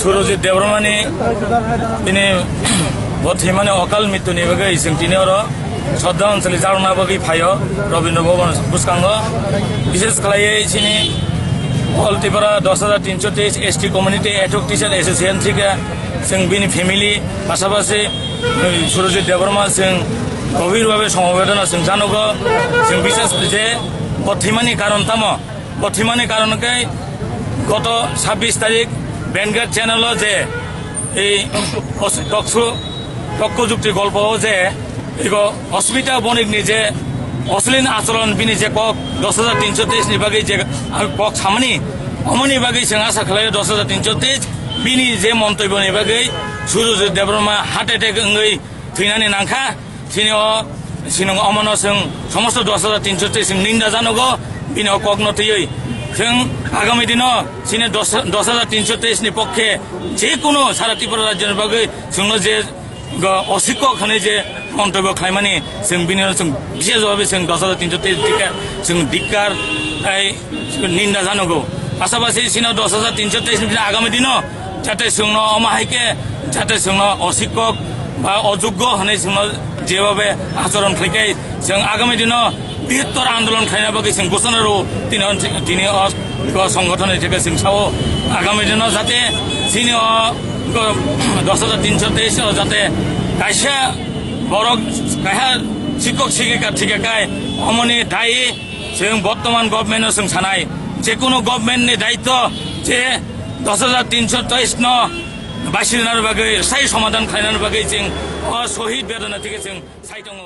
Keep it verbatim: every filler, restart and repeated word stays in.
Surojit Debbarmani bini bo thwimani okal mrityuni bagwi chwng tini oro shraddha anjali jarokna bagwi phaio Rabindra Bhaban bwskango. Bishesh khlaiwi chini All Tripura dos hajar tinso teis S T Community Ad Hoc Teacher Association thike chwng bini family pasapasi Surojit Debbarma chwng gobhir bhabe somobedona chwng janogo. Chwng bishesh je bo thwimani karon tamo? Bo thwimani karon khe goto sabbish tarik Vanguard channel o je ei os-, toksu-, tokko jukti golpo o je ego Osmita Bonik ni je oslin achoron bini je kok dos hajar tinso teis ni bagwi je ang kok samani, omoni bagwi chwng asa khlai dos hajar tinso teis bini je montobyo ni bagwi Surojit Debbarma heart attack wngwi thwinani nangkha. Chini o, chini omono chwng somosto dos hajar tinso teis chwng ninda janogo, bini o kokno twiwi. Chwng agami dino chini dos, dos hajar tinso teis ni pokkhe je kuno sara Tripura rajyoni bagwi chwngno je go-, osikkok hwnwi je montobyo khlaimani, chwng bini o chwng bishesh bhabe chwng dos hajar tinso teis dikka chwng dikkar, tei ninda janogo. Pasapasi chini dos hajar tinso teis ni agami dino jate chwngno omo hai khe jate chwngno osikkok ba ojuggo hwnwi chwngno jebhabe achoron khlai khe chwng agami dino bihottor andolon khlaina bagwi chwng ghoshona rwo. Tini o, tini o, o songgothon ni theke chwng sao agami dino jate chini o, o dos hajar tinso teis o jate kaisa borok kaisa sikkok sikika thika kai omoni dai chwng bottoman government no chwng sanai, je kuno government ni daitto je dos hajar tinso teis no baisirnar bagwi sai somadhan khlainani bagwi chwng o sohid bedona thike chwng sai tongo.